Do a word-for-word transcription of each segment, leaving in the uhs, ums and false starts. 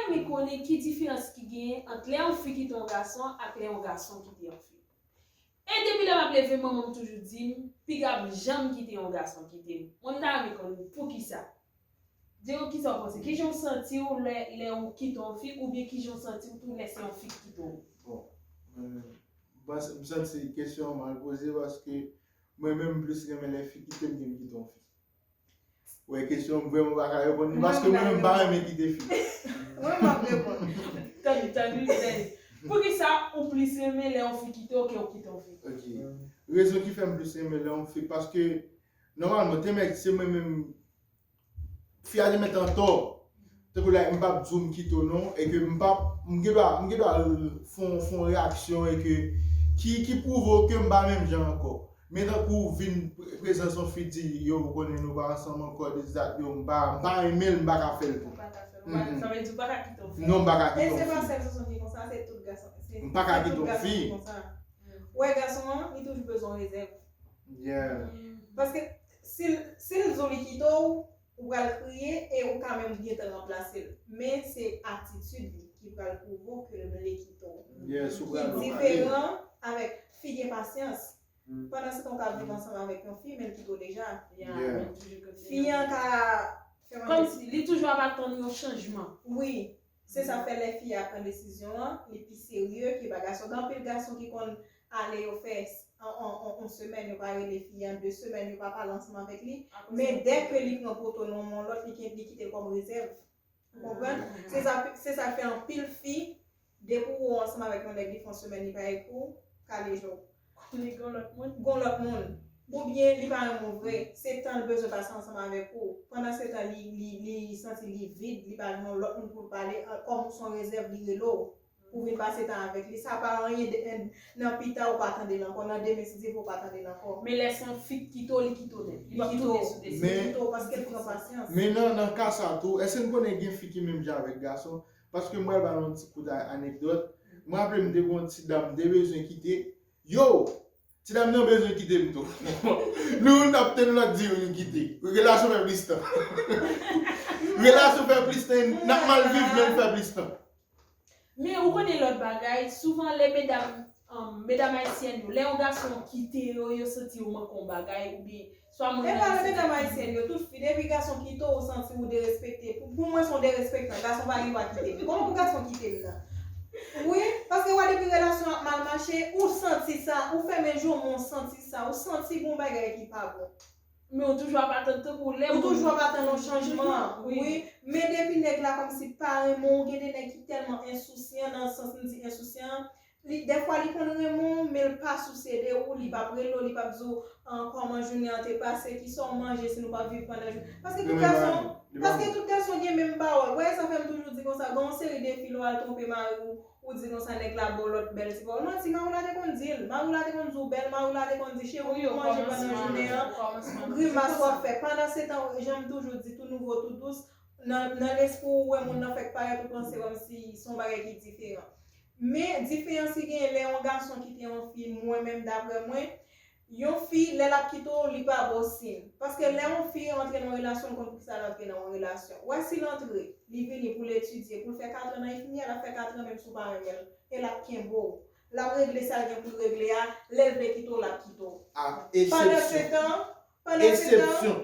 renmen konnen ki diferans ki genyen ant lè yon fi kite yon gason ak lè yon gason kite yon fi. E depi lè m ap leve, manman m toujou di m, piga m janm kite yon gason kite m. Mwen, m ta renmen konn poukisa. Diego, kisa w panse? Kijan w santi w lè, lè w kite yon fi, oubyen kijan w santi w tou lè se yon fi k kite w? Bon, mwen menm, m panse, m santi kesyon an mal poze paske mwen menm m plis renmen lè fi kite m ke m kite yon fi. Wè, kesyon an m vrèman pa ka reponn li paske mwen menm m pa renmen kite fi. Mwen m ap reponn. Tann, tann, tann. Poukisa ou plis renmen lè yon fi kite w ke w kite yon fi? Ok. Rezon ki fè m plis renmen lè yon fi, paske nòmalman, te mèt se mwen menm fi a te mèt antò. Tankou la, m p ap di w m kite w non, e ke m p ap, m gen dwa, m gen dwa fon, fon reyaksyon e ke ki, ki pwouve w ke m pa menm jan ankò. Men tankou vin pre- prezans yon fi di, yo, ou konnen nou pa ansanm ankò, this, that, yo, m pa, m pa renmen l, m pa ka fè l tou. Ou pa ka fè l. Ou pa- Sa vle di ou pa ka kite yon fi. Non, m pa ka kite yon fi. E se pa sèl Sonson ki konsa, se tout gason. Se M pa ka kite yon fi. Ou wè gason an, li toujou bezwen rezèv. Yeah. Paske si l, si l di w li kite w, ou pral kriye e ou ka menm gentan ranplase l. Men se atitid li ki pral pwouve w ke l vle kite w. Yes, ou pral ranplase l. Ki diferan avèk fi gen pasyans. Pandan se tan w ka viv ansanm avèk yon fi, men l kite w deja. Yeah. Fi an ka fè yon... Kòmsi li toujou ap atann yon chanjman. Wi. Se sa fè lè fi a pran desizyon an, li pi serye ke pa gason. Gen anpil gason ki konn ale yo fè s- an, an, an, an semèn, yo pa rele fi an, de semèn, yo pa pale ansanm avèk li. Men dè ke li pran poto nan yon lòt, li, ki- li kite l kòm rezèv. Ou konprann? Se sa, se sa fè anpil fi, depi ou ansanm avèk yon nèg, li fè yon semèn, li pa ekri w, kale je w. Li gon lòt moun. Gon lòt moun. Oubyen li pa renmen w vre. Se tan l bezwen pase ansanm avèk ou. Pandan se tan, li, li, li santi li vid, li pa gen yon lòt moun pou l pale. An- Kòm ou se yon rezèv, li rele w pou vin pase tan avèk li. Sa pa anyen de, en- nan pita ou pa tande l ankò. Nan demen, si Dye vle, ou pa tande l ankò. Men lè se yon fi k kite w, li kite w nèt. Li p ap tounen sou tèt li. Li kite w paske l pran pasyans. Men nan, nan ka sa tou, èske n konnen gen fi ki menm jan avèk gason? Paske m pral ba nou yon ti kout a- anekdòt. M raple m te gen yon ti dam m te bezwen kite. Yo! Ti dam nan bezwen kite m tou. Nou youn ap tann lòt di youn kite. Relasyon fè plis tan. Relasyon fè plis tan, n ap mal viv, men l fè plis tan. Men ou konnen lòt bagay, souvan lè medam, um, medam ayisyèn yo, lè yon gason kite yo, yo santi yo manke yon bagay, oubyen swa moun nan... E pa lè medam ayisyèn yo, tout fi, depi gason kite w, ou santi ou derespekte. Pou, pou mwen, se yon derespektan. Gason pa gen dwa kite m. Kòman pou gason kite m nan? Wi, paske wè depi relasyon ap mal mache, ou santi sa, ou fèmen je w, men ou santi sa, ou santi gon bagay ki pa bon. Men ou toujou ap atann tankou lè... Ou toujou ap atann yon chanjman, wi. Men depi nèg la kòmsi pa renmen w, gen de nèg ki tèlman ensousyan, nan sans m di ensousyan, li, dèfwa li konn renmen w, men l pa sousye de ou, li p ap rele w, li p ap di w, ah, kòman jounen an te pase, kisa w manje, si nou p ap viv pandan jou. Paske tout gason, paske tout gason gen menm pawòl. Wè, sa fè m toujou di konsa, gen yon seri de fi, lè w al twonpe mari w, ou di konsa nèg la ba w lòt bèl ti pawòl. Manti, mari w la te konn di l. Mari w la te konn di w bèl, mari w la te konn di cheri, ou manje pandan jounen an, grimas w ap fè. Pandan se tan, jan m toujou di, tout nouvo, tout dous, nan, nan lespri w, ou wè moun nan fèk parèt, ou panse kòmsi se yon bagay ki diferan. Men, diferans ki genyen lè yon gason kite yon fi, mwen menm, daprè mwen, yon fi, lè l ap kite w, li pa ba w siy. Paske lè yon fi antre nan yon relasyon, l konn poukisa l antre nan yon relasyon. Wè, si l antre, li vini pou l etidye, pou l fè katran nan infimiè, l ap fè katran menm si w pa renmen l. E l ap kenbe w. L ap regle sa l gen pou l regle a, lè l vle kite w, l ap kite w. Ak eksepsyon. Pandan se tan, pandan se tan, eksepsyon.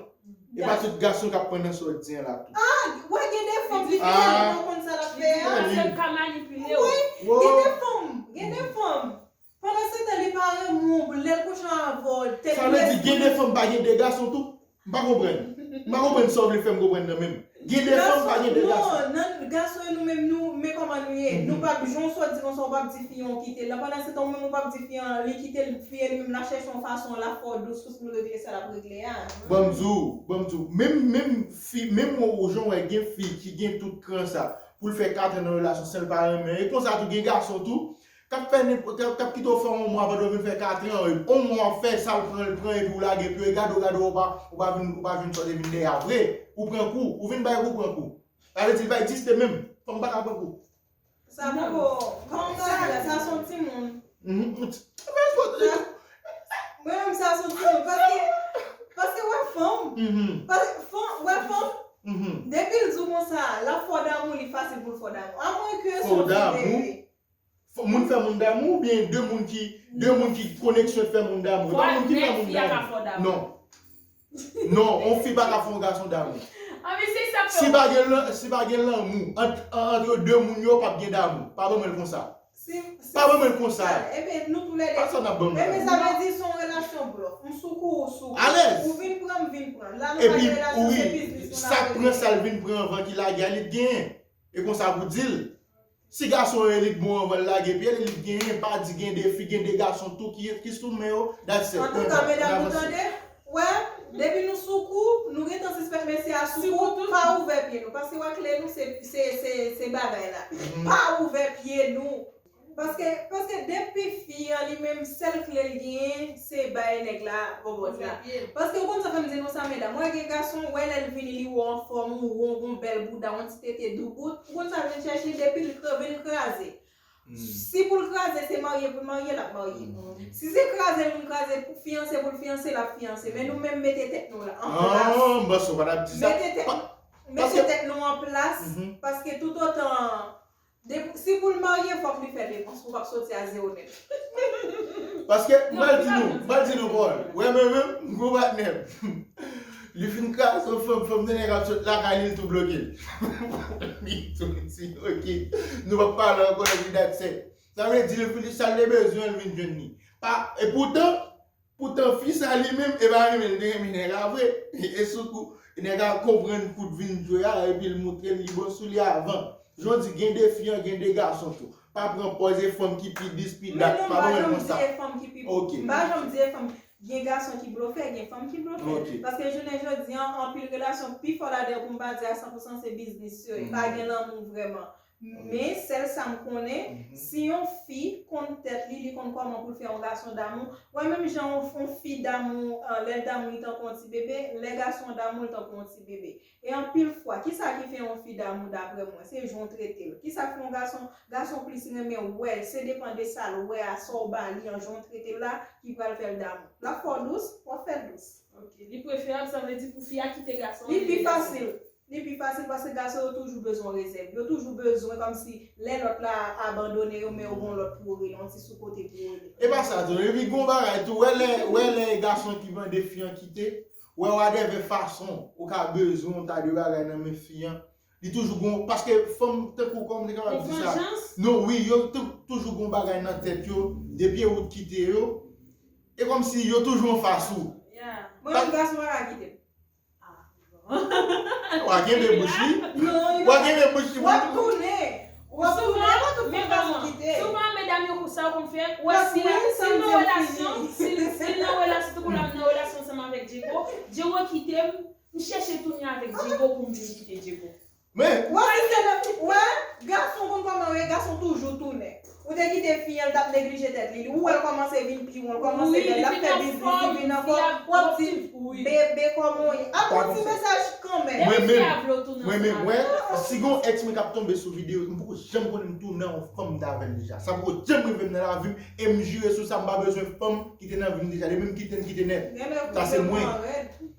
E pa tout gason k ap pran nan sa w di an la tou. Ah, wè, gen de fanm ki fidèl, li pa konn sa l ap fè a. Paske l ka manipile w. Wi, gen de fanm, gen de fanm. Pandan se tan, li pa renmen w, lè l kouche avè w, tèt li... Sa vle di gen de fanm pa gen de gason tou? M pa konprann. M pa konprann sa w vle fè m konprann nan menm. Gen de fanm pa gen de gason. Non, nan gason yo nou menm nou, men kòman nou ye. Nou p ap, jan w sot di konsa, ou p ap di fi an w kite l la. Pandan se tan, ou menm ou p ap di fi an li kite l, fi an li menm l ap chèche yon fason, l ap fè w dous, dous pou l regle sa l ap regle a. Ban m di w, ban m di w, menm, menm fi, menm ou, ou jan w wè gen fi ki gen tout kran sa, pou l fè katran nan relasyon san l pa renmen. E konsa tou gen gason tou, k ap fè nenpòt, k ap, k ap kite w fè yon mwa pandan w vin fè katran, yon mwa w ap fè sa l pran, l pran, epi w lage pye, gade w, gade w, ou pa, ou pa vin, ou pa vin sòti vin dèyè a vre, ou pran kou, ou vin bay kou, pran kou. Sa vle di l pa egziste menm, fanm pa ka pran kou. Sa poko, kòman w gade la, sa se yon timoun. Mhm. Mwen menm sa se yon timoun, paske, paske wè fanm, paske fanm, wè fanm, Depi l di w konsa, l ap fè w damou, li fasil pou l fè w damou. Amwen ke se yon fi bebe. Moun fè moun damou oubyen de moun ki de moun ki koneksyon fè moun damou? E pa moun ki fè moun damou. Non. Non, yon fi pa ka fè yon gason damou. Si pa gen si pa gen lanmou ant antre de moun yo, p ap gen damou. Pa ban mwen l konsa. Pa ban mwen l konsa. Ebyen nou toulède. Pa sa n ap ban mwen. Ebyen sa vle di se yon relasyon blòf. M sou kou, ou sou kou. Alèz. Ou vin pran, m vin pran. La nou pa gen relasyon, se biznis nou. Sa k pran sa l vin pran anvan ki lage a, li t genyen. E konsa pou di l. Si gason yo elit bon anvan l lage pye l, li genyen, pa di gen de fi, gen de gason tou ki, ki sou men yo, that's it. Antouka, medam, nou tande, wè, depi nou sou kou, nou gentan sispèk mesye a sou kou, pa ouvè pye nou, paske wè kle nou se, se, se, se bagay la. Pa ouvè pye nou. Paske, paske depi fi an li menm, sèl kle l genyen, se bay nèg la bòbòt la. Paske ou konn sa fè m di nou sa, medam, wè gen gason, wè lè l vini, li wè w anfòm, ou won, gon bèl bouda, yon ti tete doubout, ou konn sa l vin chèche, depi l vin kraze. Si pou l kraze, se marye pou l marye, l ap marye. Si se kraze l vin kraze, pou fiyanse pou l fiyanse, l ap fiyanse. Men nou menm, mete tèt nou la an plas. Mete tèt nou an plas, paske toutotan, si pou l marye, fòk li fè depans pou l p ap soti a zewo nèt. Paske, m pral di nou, m pral di nou pawòl. Wè, mwen menm, m gon patnè m. Li fin kraze yon fanm, fanm nan nèg ap sot lakay li, li tou bloke l. Li tou di, ok, nou p ap pale ankò, epi that's it. Sa vle di, li fin, sa l te bezwen, li vin jwenn li. Pa, e poutan, poutan fi sa li menm, e pa renmen l te renmen nèg la vre. E sou kou, nèg la konprann kout vin jwe a, epi l moutre l li bon sou li avan. Jan w di, gen de fi an, gen de gason tou. Pa pran pòz e fanm ki pi dis, pi dat, pa ban mwen konsa. Men non, m pa janm di e fanm ki pi, m pa janm di e fanm. Gen gason ki blofè, gen fanm ki blofè. Paske jounen jodi an, anpil relasyon, pifò ladan yo, pou m pa di a san pou san, se biznis yo ye. Pa gen lanmou vrèman. Men, sèl sa m konnen, si yon fi konn tèt li, li konn kòman pou l fè yon gason damou. Wè, menm jan yon, yon fi damou, lè l damou, li tankou yon ti bebe, lè gason an damou, l tankou yon ti bebe. E anpil fwa, kisa ki fè yon fi damou daprè mwen? Se jan w trete l. Kisa k fè yon gason, gason plis renmen wè, se depan de sa l wè a, sa w ba li an, jan w trete l la, ki pral fè l damou. L ap fè w dous, w ap fè l dous. Ok, li preferab, sa vle di pou fi a kite gason an. Li pi fasil. Li pi fasil paske gason yo toujou bezwen rezèv. Yo toujou bezwen kòmsi lè lòt la abandone yo, men yo gon lòt pou yo rele, yon ti sou kote pou yo rele. E pa sa tou, epi gon bagay tou, wè lè, wè lè gason ki mande fi an kite, wè whatever fason ou ka bezwen yon ta de bagay nan men fi an, li toujou gon, paske fanm tankou kòman m te kapab di sa? Non, wi, yo tou- toujou gon bagay nan tèt yo, depi ou t kite yo, e kòmsi yo toujou anfas ou. Mwen menm gason pa ka kite m. Wa kenbe bouch li. Wa kenbe bouch li. W ap tounen. W ap tounen, w ap tounen, w ap kite. Souvan medam yo konsa yo konn fè. Wè si si nan relasyon, si si nan relasyon, tankou la m nan relasyon ansanm avèk Diego, Diego kite m, m chèche tounen avèk Diego pou m vin kite Diego. Men wè si se nan wè gason konn kòman yo ye, gason toujou tounen. Ou te kite fi an, l t ap neglije tèt li. Ou wè l kòmanse vin pi won, l kòmanse bèl, l ap fè biznis, li vin anfòm. W ap di, bebe, kòman w ye? Ap yon ti mesaj kanmenm. Mwen menm, mwen menm, wè, si gon èks mwen k ap tonbe sou videyo, m poko janm konnen m tounen yon fanm m t avè l deja. Sa poko janm rive m nan lavi m, e m jire sou sa, m pa bezwen fanm ki te nan vi m deja. Depi m kite, m kite nèt. Sa se mwen.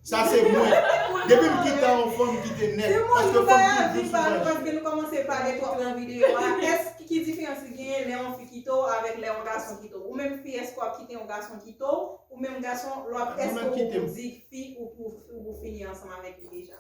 Sa se mwen. Depi m kite yon fanm, m kite nèt. Paske fanm toujou sou manch. Paske nou kòmanse pale twòp nan videyo a. Èske ki diferans ki genyen lè yon fi kite w avèk lè yon gason kite w? Ou menm fi, èske w ap kite yon gason kite w? Ou menm gason, lè w ap, èske ou pou di fi ou pou, ou pou fini ansanm avèk li deja?